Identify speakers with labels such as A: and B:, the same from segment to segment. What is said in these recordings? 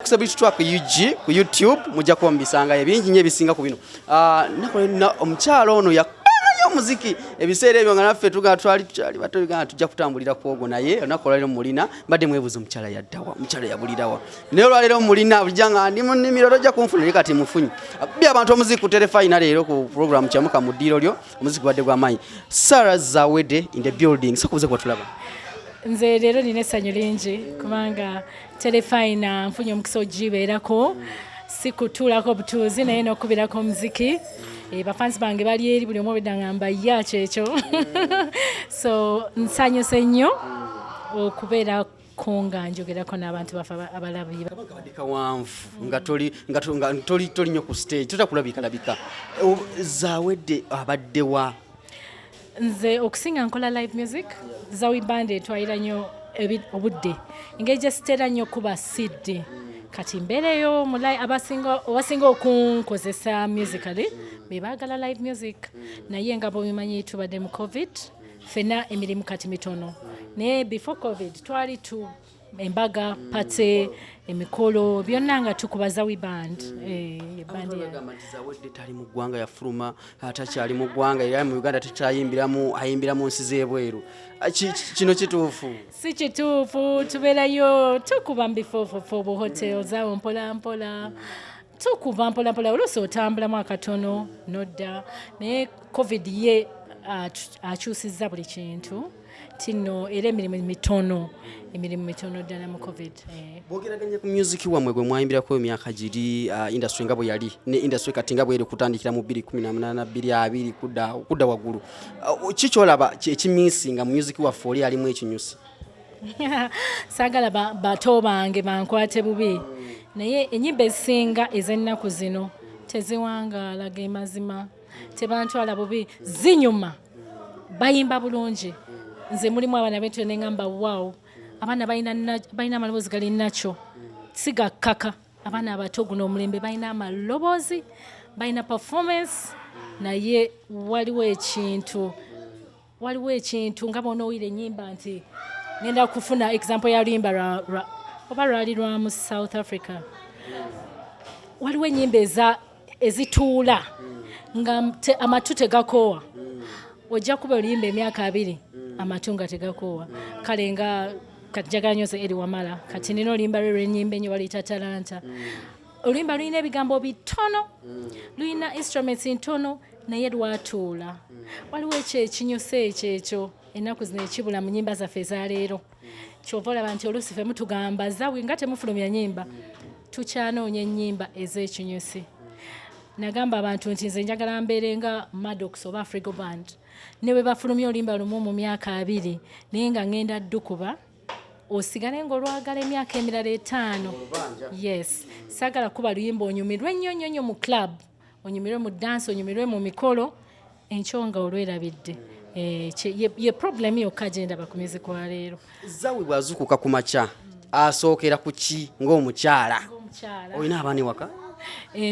A: Celebrity Track UG ku YouTube, mujja kuba mubisangayo bingi nnyo ebisinga ku bino. Ah, omukyala ono yakubanga nnyo omuziki ebiseera ebyo nga naffe tugaa twali tukyali bato, nga tujja kutambulira ku ogwo, naye olunaku olwaleero mulina. Mbadde mwebuuza omukyala yaddawa, omukyala yabulirawa, naye olwaleero mulina. Bulijja nga ndi mu nnimiro, tojja kunfuna, naye kati mufunye. Akubye abantu omuziki ku Terefayina leero ku program Kyamuka mu ddiiro lyo. Omuziki gubadde gw'amaanyi. Sarah Zawedde in the building. Sokubuze kuba tulaba.
B: Nze leero nina essanyu lingi kubanga Terefayina nfunye omukisa ogibeerako, si kutuulako butuuzi naye n'okubirako omuziki. Bafansi bange bali eri, buli omu obedda ngamba ya kyekyo, so nsanyuse nnyo okubeerako nga njogerako n'abantu bafe abalabi.
A: Kabadde kawanvu nga toli nga to- nga toli toli nnyo ku stage, totakulabika labika. Zawedde abadde wa?
B: Nze okusinga nkola live music. Zawi Band etwalira nnyo obudde, engeri gye sitera nnyo kuba sidde. Kati mbeereyo mu abasinga okunkozesa musically be baagala live music, naye nga bwebimanyi tubadde mu COVID ffenna, emirimu kati mitono, naye before COVID twali tu embaga, party, emikolo byonna nga tukuba Zawi Band. Band yange.
A: Bagamba nti Zawedde tali mu ggwanga, yafuluma, takyali mu ggwanga, era mu Uganda tekyayimbiramu, ayimbira mu nsi z'ebweru. Ah, kino kituufu?
B: Si kituufu. Tubeerayo tukuba mu bifofofo, bu hotels awo, mpola mpola tukuba, mpola mpola. Oluusi otambulamu akatono nodda, naye COVID ye akyusizza buli kintu tino, era emirimu mitono, emirimu mitono ddala mu COVID.
A: Bwogeraganya ku music wammwe gwe mwayimbirako emyaka giri, industry nga bwe yali ne industry kati nga bweri, kutandikira mu 2018, 2020 kudda waggulu, ki kyolaba ekimisinga mu music waffe oli alimu ekinyusi?
B: Saagala bato bange bankwate bubi, naye ennyimba ezisinga ez'ennaku zino teziwangaala. Ge mazima, tebantwala bubi, zinyuma, bayimba bulungi. Nze mulimu abaana betu neŋŋamba, "Wow, abaana balina amaloboozi gali nakyo, si gakkaka." Abaana abato guno omulembe balina amaloboozi, balina performance, naye waliwo ekintu nga bw'onoowulira ennyimba nti ngenda kufuna example ya luyimba oba lwali lwa mu South Africa. Waliwo ennyimba ezituula nga amatu tegakoowa. Ojja kuba oluyimba emyaka 20, amatu nga tegakoowa. Kale nga kati njagala nnyo ze Elly Wamala. Kati nina oluyimba lwe lwenyimba ennyo, baluyita Talanta. Oluyimba lulina ebigambo bitono, lulina instruments ntono, naye lwatuula. Waliwo ekyo ekinyusa, ekyo ennaku zino ekibula mu nyimba zaffe ezaleero. Kyova olaba nti oluusi ffe mutugamba, "Zawi, nga temufulumya nyimba." Tukyanoonya ennyimba ez'ekinyusi. Nagamba abantu nti nze njagala mbeere nga Maddox oba Afrigo Band, ne bwe bafulumya oluyimba lumu mu myaka 20, naye nga ŋŋenda ddukuba osigale ng'olwagala emyaka emirala 5. Yes, saagala kuba luyimba onyumirwe nnyo nnyo nnyo mu club, onyumirwe mu dance, onyumirwe mu mikolo, enkyo nga olwerabidde. Ye problem yokka gye ndaba ku music wa leero.
A: Zawi bw'azuukuka ku makya asookera ku ki ng'omukyala?
B: Omukyala.
A: Olina abaana ewaka?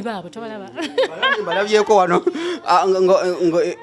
B: Baabo tobalaba?
A: Balabyeko wano. Ah,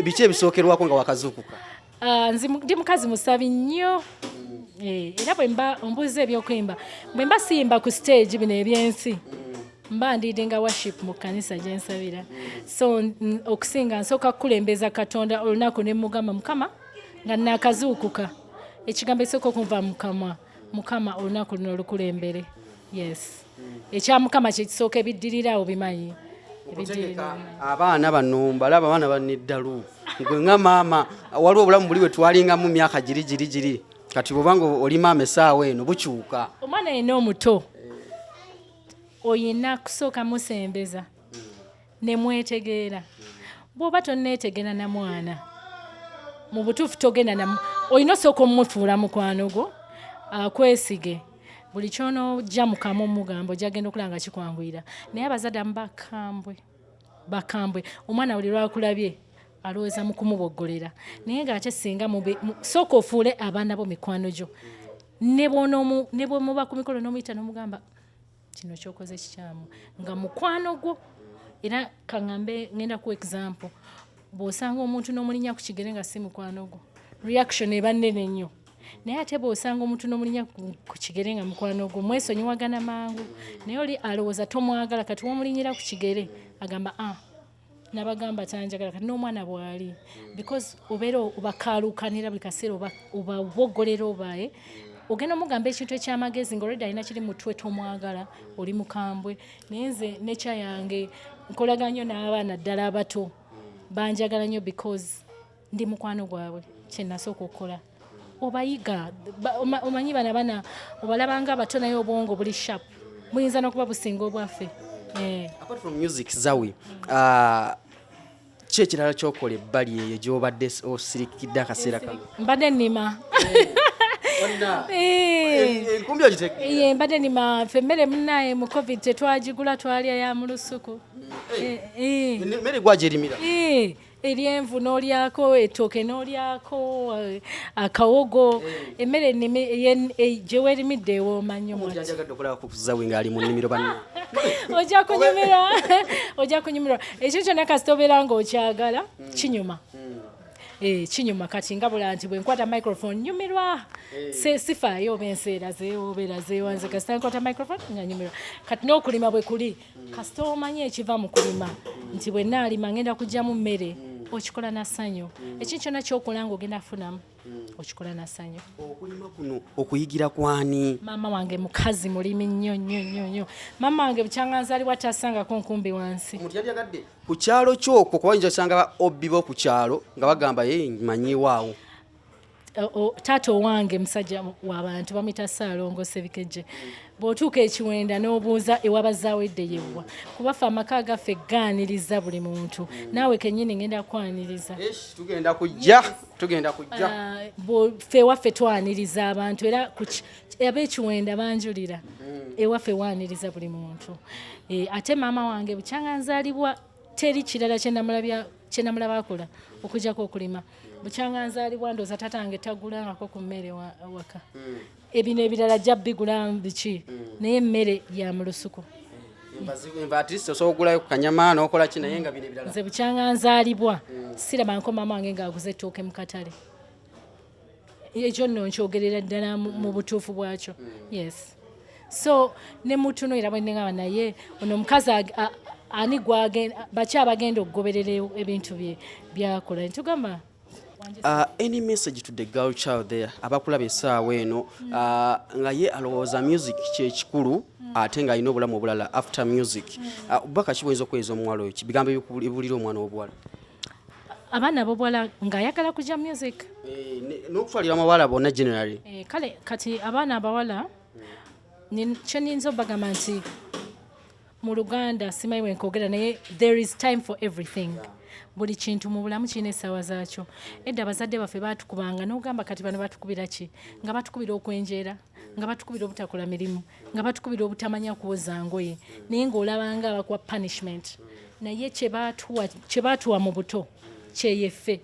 A: biki ebisookerwako nga wakazuukuka?
B: Ah, nzi ndi mukazi musabi nnyo. Era bwe mba ombuuza ebyokuyimba, bwe mba siyimba ku stage bino ebyensi, mba ndiidinga worship mu kkanisa gye nsabira. So okusinga nsooka kukulembeza Katonda olunaku ne mugamba, "Mukama," nga naakazuukuka, ekigambo ekisooka okunva mu kamwa, "Mukama, olunaku luno olukulembere." Yes, ekya Mukama kyekisooka, ebiddirira awo bimanyi. Ebiddirira obimanyi.
A: Abaana bano mbalaba, abaana bano eddalu. Gwe nga maama, waliwo obulamu buli bwe twalingamu myaka giri giri giri, kati bwobanga oli maama essaawa eno bukyuka.
B: Omwana yenna omuto oyina kusooka musembeza nemwetegeera. Bw'oba tonneetegeera na mwana, mu butuufu togenda na olina osooka omumufuula mukwano gwo, akwesige. Buli kyonojja mukama omugamba, ojja genda okulaba nga kikwanguyira. Naye abazadde amu bakambwe, bakambwe. Omwana buli lwakulabye alowooza mu kumuboggolera, naye ng'ate singa sooka ofuule abaana bo mikwano gyo, ne bwemuba ku mikolo n'omuyita n'omugamba, "Kino kyokoze kikyamu," nga mukwano gwo. Era kaŋŋambe, ngenda ku example, bw'osanga omuntu n'omulinnya ku kigere nga si mukwano gwo, reaction eba nnene nnyo. Naye ate bw'osanga omuntu n'omulinya ku kigere nga mukwano gwo, mwesonyiwagana mangu. Naye oli alowooza tomwagala, kati womulinyira ku kigere agamba, "Ah, nabagamba tanjagala." Kati n'omwana bw'ali, because obeera obakaaluukanira buli kaseera, obaboggolera, obaye ogenda omugamba ekintu ekyamagezi nga already alina kiri mutwe, tomwagala, oli mukambwe. Naye nze nekya yange nkolagana nnyo n'abaana, ddala abato banjagala nnyo because ndi mukwano gwabwe. Kyenasooka okukola, obayiga. Omanyi bana bana obalabanga abato, naye obwongo buli sharp, buyinza n'okuba businga obwaffe.
A: Apart from music, Zawi, ki ekirala kyokola ebbali eyo gy'obadde osirikidde akaseera kano?
B: Mbadde nnima.
A: Enkumbi ogiteeka?
B: Ye, mbadde nnima. Ffe emmere munnaye mu COVID tetwagigula, twalya ya mu lusuku.
A: Emmere gwagyerimira?
B: Eryenvu n'olyako, ettooke n'olyako, akawogo, emmere ennime gye weerimidde ewooma nnyo
A: Omuntu
B: mwati.
A: Yanjagadde okulaba ku Zawi ng'ali mu nnimiro, banna.
B: Ojja kunyumirwa, ojja kunyumirwa. Ekyo kyonna kasita obeera ng'okyagala, kinyuma. Kinyuma. Kati nga bula nti bwe nkwata microphone nyumirwa. Sifaayo oba enseera zeewo oba erazeewa, nze kasita nkwata microphone nga nyumirwa. Kati n'okulima bwe kuli, kasita omanyi ekiva mu kulima nti bwe naalima ngenda kugyamu mmere, okikola na ssanyu. Ekintu kyonna kyokola ng'ogenda kufunamu, okikola na ssanyu.
A: Okulima kuno okuyigira kwani?
B: Maama wange mukazi mulimi nnyo nnyo nnyo nnyo. Maama wange bukyanga nzaalibwa tasangako nkumbi wansi.
A: Omuntu yandyagadde ku kyalo kyokwo, kuba oyinza osanga ba obbi bo ku kyalo nga bagamba ye manyiwaawo.
B: Taata owange musajja w'abantu, bamuyita Ssaalongo Sebikejje. Bw'otuuka ekiwenda n'obuuza ewabazaawo yewwa, kuba ffe amaka gaffe gaaniriza buli muntu. Naawe kennyini ngenda kwaniriza.
A: Eish, tugenda kujja, tugenda kujja.
B: Ah, ffe ewaffe twaniriza abantu, era ab'ekiwenda banjulira, ewaffe waaniriza buli muntu. Ate maama wange bukyanga nzaalibwa teri kirala kyenamulaba akola okujjako okulima. Bukyanga nzaalibwa, ndooza taata wange tagulangako ku mmere waka. Ebino ebirala jja bigula biki, naye emmere ya mu lusuku.
A: Enva at least osobola okugulayo ku kanyama n'okola ki, naye nga bino ebirala.
B: Nze bukyanga nzaalibwa sirabanko maama wange ng'aguze ettooke mu katale. Ekyo nno nkyogerera ddala mu butuufu bwakyo. Yes, so ne mutuno era bwe nengamba, naye ono omukazi ani gwagenda, baki abagenda okugoberera ebintu bye byakola, ntugamba.
A: Any message to the girl child there abakulaba essaawa eno, nga ye alowooza music kyekikulu ate ng'alina obulamu obulala after music? Obubaka ki bwoyinza okuweereza omuwala oyo? Bigambo ebibulira omwana w'obuwala?
B: Abaana ab'obuwala ng'ayagala kujja music?
A: Eh, n'okutwalira amawala bonna generally.
B: Kale kati abaana abawala, kye niyinza obagamba nti mu Luganda simanyi bwe nkwogera, naye there is time for everything. Buli kintu mu bulamu kirina essaawa zaakyo. Edda abazadde baffe baatukubanga n'ogamba, kati bano batukubira ki? Nga batukubira okwenjeera, nga batukubira obutakola mirimu, nga batukubira obutamanya kwoza ngoye, naye ng'olabanga abakuwa punishment. Naye kye baatuwa mu buto kyeyeffe.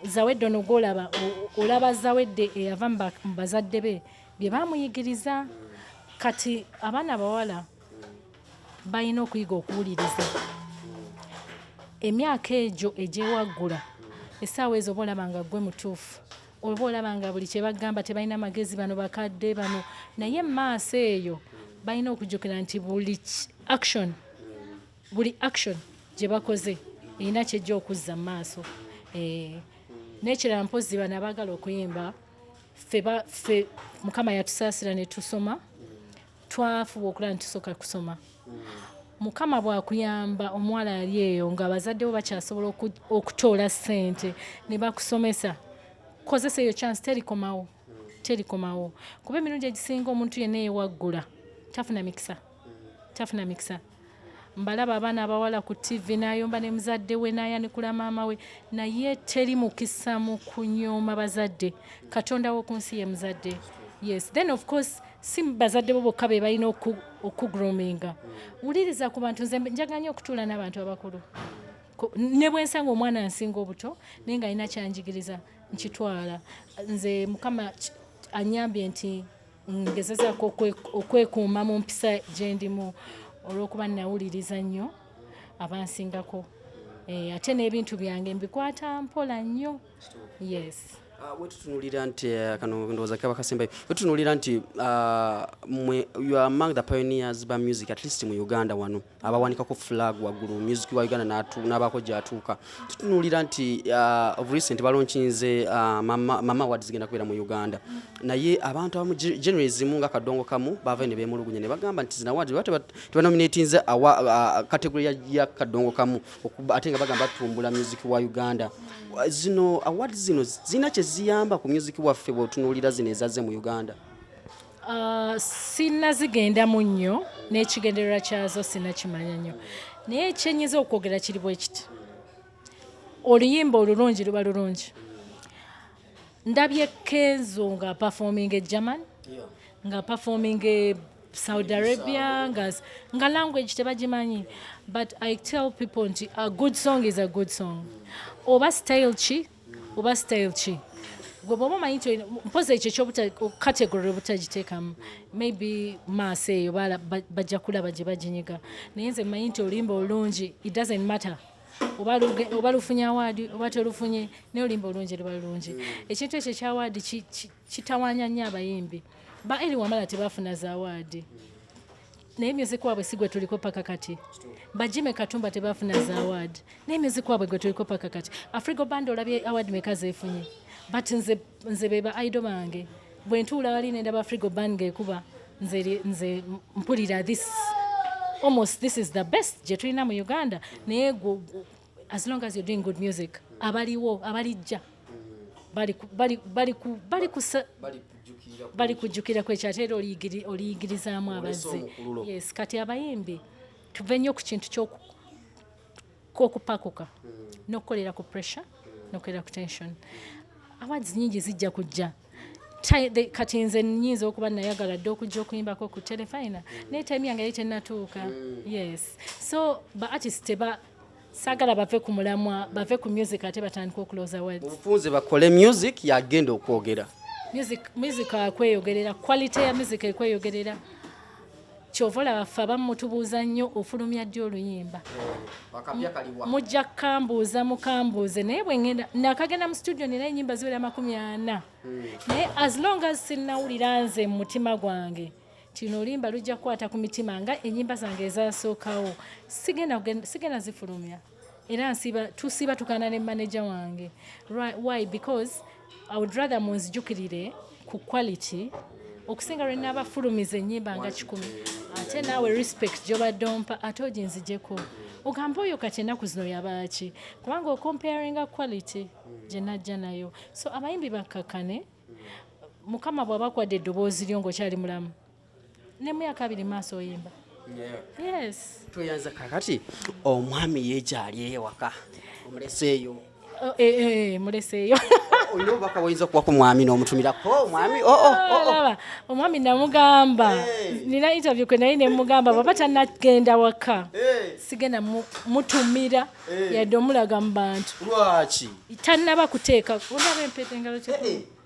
B: Zawedde ono gwolaba, olaba Zawedde eyava mu bazadde be bye bamuyigiriza. Kati abaana abawala balina okuyiga okuwuliriza emyaka egyo egyewaggula. Essaawa ezo oba olaba nga ggwe mutuufu, oba olaba nga buli kye bagamba tebalina magezi, bano bakadde bano, naye mu maaso eyo balina okujjukira nti buli action gye bakoze erina kyejja okuzza mu maaso. N'ekirala mpozzi, bano abaagala okuyimba, ffe Mukama yatusaasira ne tusoma, twafuba okulaba nti tusooka kusoma. Mukama bw'akuyamba, omuwala ali eyo ng'abazadde bo bakyasobola okutoola ssente ne bakusomesa, kozesa eyo chance, terikomawo, terikomawo. Kuba emirundi egisinga omuntu yenna eyewaggula tafuna mikisa, tafuna mikisa. Mbalaba abaana abawala ku TV, n'ayomba ne muzadde we, n'ayanikula maama we, naye teri mukisa mu kunyooma bazadde. Katonda w'oku nsi ye muzadde. Yes, then of course si bazadde bo bokka be balina okugroominga. Wuliriza ku bantu. Nze njagala nnyo okutuula n'abantu abakulu. Ne bwe nsanga omwana nsinga obuto naye nga alina kyanjigiriza, nkitwala. Nze Mukama anyambye nti ngezezaako okwekuuma mu mpisa gye ndimu olw'okuba nawuliriza nnyo abansingako. Ate n'ebintu byange mbikwata mpola nnyo. Yes.
A: Wetutunulira nti kano ndowooza kaba kasembayo. Wetutunulira nti mwe you are among the pioneers ba music, at least mu Uganda wano, abawanikako flag waggulu music wa Uganda n'abaako gy'atuuka. Tutunulira nti of recent balaunchinze mama awards zigenda kubeera mu Uganda, naye abantu abamu generally zimu nga kadongo kamu baavayo ne beemulugunya ne bagamba nti zino awards baba tebanominatinze category ya kadongo kamu, ate nga bagamba batumbula music wa Uganda. Zino awards zino zirina kye ziyamba ku music waffe bw'otunuulira zino ezazze mu Uganda?
B: Sinnazigendamu nnyo n'ekigendererwa kyazo sinnakimanya nnyo, naye ekyenyinza okwogera kiri bwe kiti: oluyimba olulungi luba lulungi. Ndabye Kenzo nga performing e German, nga performing e Saudi Arabia, nga language tebagimanyi, but I tell people nti a good song is a good song, oba style ki, oba style ki. Gwe bw'oba omanyi nti mpozi ekyo ekyobuta category obutagiteekamu, maybe maaso eyo bajja kulaba gye baginyiga, naye nze mmanyi nti oluyimba olulungi, it doesn't matter oba lufunye award oba telufunye, naye oluyimba olulungi luba lulungi. Ekintu ekyo ekya award kitawaanya nnyo abayimbi. Ba Elly Wamala tebafuna za award, naye music waabwe si gwe tuliko paka kati. Ba Jimmy Katumba tebafuna za award, naye music waabwe gwe tuliko paka kati. Afrigo Band olabye award meka zeefunye? But nze be ba idol bange. Bwe ntuula wali nendaba Afrigo Band ng'ekuba, nze mpulira this almost this is the best gye tulina mu Uganda. Naye as long as you're doing good music, abaliwo abalijja bali kujjukira ku ekyo, ate era oliyigirizaamu abazze.
A: Omukululo.
B: Yes, kati abayimbi tuve nnyo ku kintu ky'okupakuka n'okukolera ku pressure n'okukolera ku tension. Awards nyingi zijja kujja. Kati nze nyinza okuba nayagala dde okujja okuyimbako ku Terefayina, naye time yange yali tennatuuka. Yes, so ba artist teba saagala bave ku mulamwa, bave ku music ate batandika okulooza words.
A: Obufunze bakole music yagenda okwogera.
B: Music akweyogerera, quality ya music ekweyogerera. Kyova olaba ffe abamu mutubuuza nnyo ofulumya ddi oluyimba. Mujja kukambuuza, mukambuuze, naye bwe ngenda nakagenda mu studio nina ennyimba ziwera 40, naye as long as sinnawulira nze mu mutima gwange tino oluyimba lujja kukwata ku mitima nga ennyimba zange ezasookawo, sigenda zifulumya. Era nsiba tusiba tukana ne manager wange. Why? Because I would rather munzijukirire ku quality okusinga lwe naabafulumiza ennyimba nga 100, ate naawe respect gy'obadde ompa ate oginzijeko ogambe oyo kati ennaku zino yabaaki, kubanga ocomparinga quality gye najja nayo. So abayimbi bakkakkane. Mukama bw'aba akwadde eddoboozi lyo ng'okyali mulamu, ne mu myaka 20 maaso oyimba. Yes.
A: Tweyanza. Kakati omwami yeegyali ewaka omuleseeyo?
B: Oh, muleseeyo.
A: Olina obubaka bwoyinza okuwa ku mwami n'omutumirako omwami? Oh.
B: Olaba omwami namugamba, nina interview kwe naye nemugamba bwaba tannagenda waka, sigenda mutumira yadde omulaga mu bantu.
A: Lwaki?
B: Tannaba kuteeka, olaba empeta engalo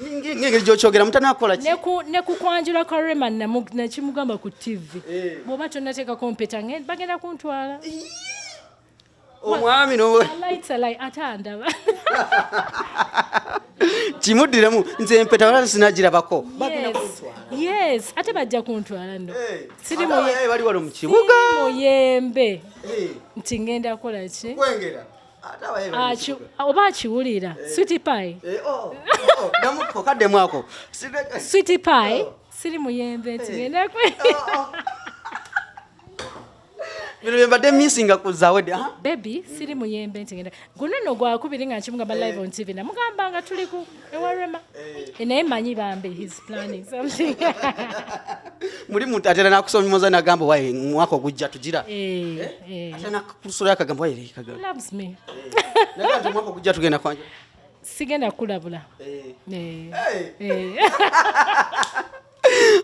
A: Ngengeri gyokyogera mutanakola ki?
B: Ne ku kwanjula kwa Rema nakimugamba ku TV, bw'oba tonnateekako mpeta, bagenda kuntwala.
A: Omwami no
B: Alai ate andaba.
A: Kimuddiremu, nze empeta wala sinagirabako. Bagenda
B: Yes.
A: kuntwala.
B: Yes, ate bajja kuntwala nno. Siri
A: Ate abayaye bali wano mu kibuga.
B: Muyembe nti ngenda kukola ki?
A: Kwengera. Ate abayaye bali mu kibuga.
B: Oba akiwulira, Sweetie Pie.
A: Oh, namuko kaddemu ako.
B: Sweetie Pie, siri muyembe nti ngenda kwe
A: Bino bye mbadde missinga ku Zawedde. Aha.
B: Baby, siri muyembe nti ngenda. Guno nno gwakubiri nga nkimugamba live on TV, namugamba nga tuli ku ewa Rema. Naye manyi bambi he's planning something.
A: Muli muntu atera nakusomyoza nagamba waye mwaka ogujja tugira.
B: Eh.
A: Ate nakusula akagamba waye kagamba.
B: He loves me.
A: Naye ati mwaka ogujja tugenda kwanja.
B: Sigenda kulabula.
A: Eh.
B: Eh.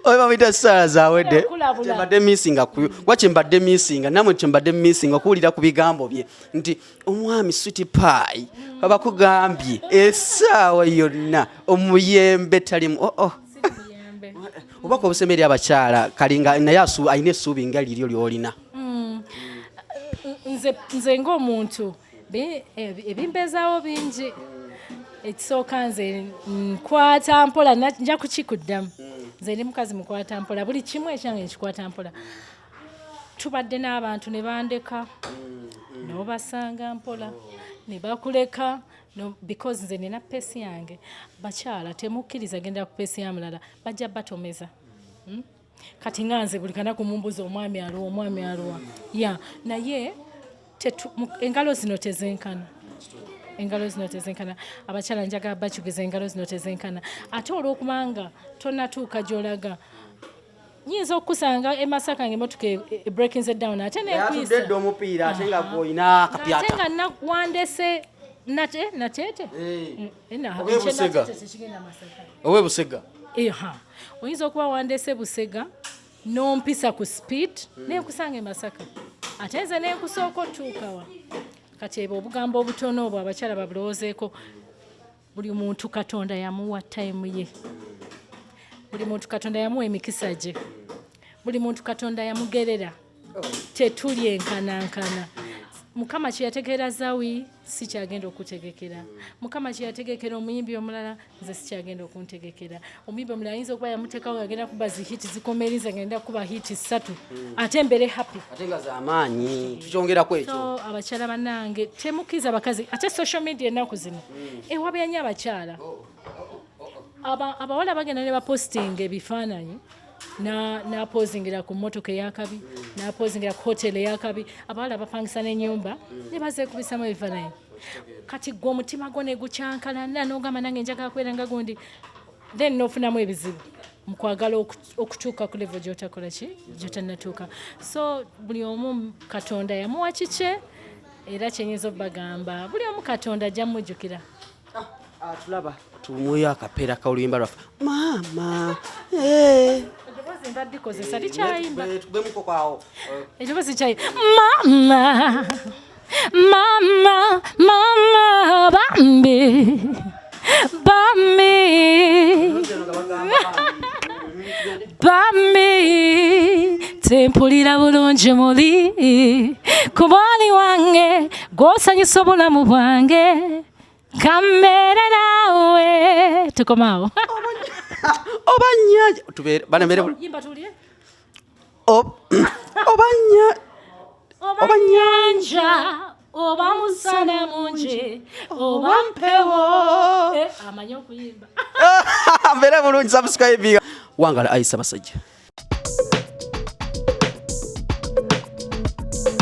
A: Oyo bamuyita Sarah Zawedde.
B: Kulabula.
A: Kyembadde missinga ku wa kyembadde missinga namwe kyembadde missinga okuwulira ku bigambo bye nti omwami Sweetie Pie abakugambye essaawa yonna omuyembe talimu. Oh.
B: Siri muyembe.
A: Obubaka obusemba eri abakyala kalinga naye alina essuubi nga liryo ly'olina.
B: Nze ng'omuntu ebimbeezaawo bingi. Ekisooka, nze nkwata mpola, nja kukikuddamu. Nze ndi mukazi mukwata mpola, buli kimu ekyange nkikwata mpola. Tubadde n'abantu ne bandeka, n'obasanga mpola ne bakuleka no, because nze nina pace yange. Bakyala, temukkiriza genda ku pace ya mulala, bajja batomeza. Kati nga nze buli kanaku mumbuza omwami aluwa, omwami aluwa ya naye engalo zino tezenkana, engalo zino tezenkana. Abakyala, njagala bakigeza, engalo zino tezenkana. Ate olwokubanga tonatuuka gy'olaga, nyinza okukusanga e Masaka nga emotoka e breakinze down, ate
A: atudde
B: nekuyisa
A: edda omupiira, ate nga gweolina
B: ate
A: akapyata.
B: Nga wandese nate nateete.
A: Eh.
B: Eh,
A: Oba e Busega.
B: Natete tekigenda Masaka.
A: Oba Busega.
B: Eha, oyinza okuba wandese Busega nompisa ku speed, nenkusanga e Masaka, ate nze nenkusooka otuukawa. Kati ebwo obugambo obutono obwo abakyala babulowoozeeko. Buli muntu Katonda yamuwa time ye, buli muntu Katonda yamuwa emikisa gye, buli muntu Katonda yamugerera. Tetuli enkanankana. Mukama kyeyategekera Zawi si kyagenda okutegekera. Mukama kyeyategekera omuyimbi omulala, nze si kyagenda okuntegekera. Omuyimbi omulala ayinza okuba yamuteekawo agenda kuba zi hit zikoma eri, nze ngenda kuba hit ssatu, ate mbere happy.
A: Ate nga zamaanyi, tukyongerako ekyo.
B: So abakyala bannange, temukkiriza bakazi. Ate social media ennaku zino ewabya nnyo abakyala. Abawala bagenda ne bapostinga ebifaananyi, napozingira ku mmotoka eyakabi, napozingira ku hotel eyakabi. Abawala bapangisa n'ennyumba ne bazeekubisamu ebifaananyi. Kati gwe omutima gwo ne gukyankalana n'ogamba, "Nange njagala kubeera nga gundi." Then n'ofunamu ebizibu mu kwagala okutuuka ku level gy'otakola ki, gy'otannatuuka. So buli omu Katonda yamuwa kikye, era kyenyinza obbagamba, buli omu Katonda ajja mujjukira.
A: Ah, tulaba tumuweyo akapeera k'oluyimba lwaffe maama. Eh.
B: Eddoboozi mbaddikozesa likyayimba.
A: Tubemuko kwawo.
B: Eddoboozi kyayi mama, mama, mama, bambi, bambi, bambi, tempulira bulungi muli kubali wange, gwosanyusa obulamu bwange, kambeere naawe. Tukomaawo.
A: Oba nyanja tubeere bana mbere.
B: Yimba tuwulire.
A: Oba nya
B: oba nyanja, oba musana mungi, oba mpewo. Eh, amanyi okuyimba.
A: Mbeere bulungi, subscribe. Wangala, ayisa basajja.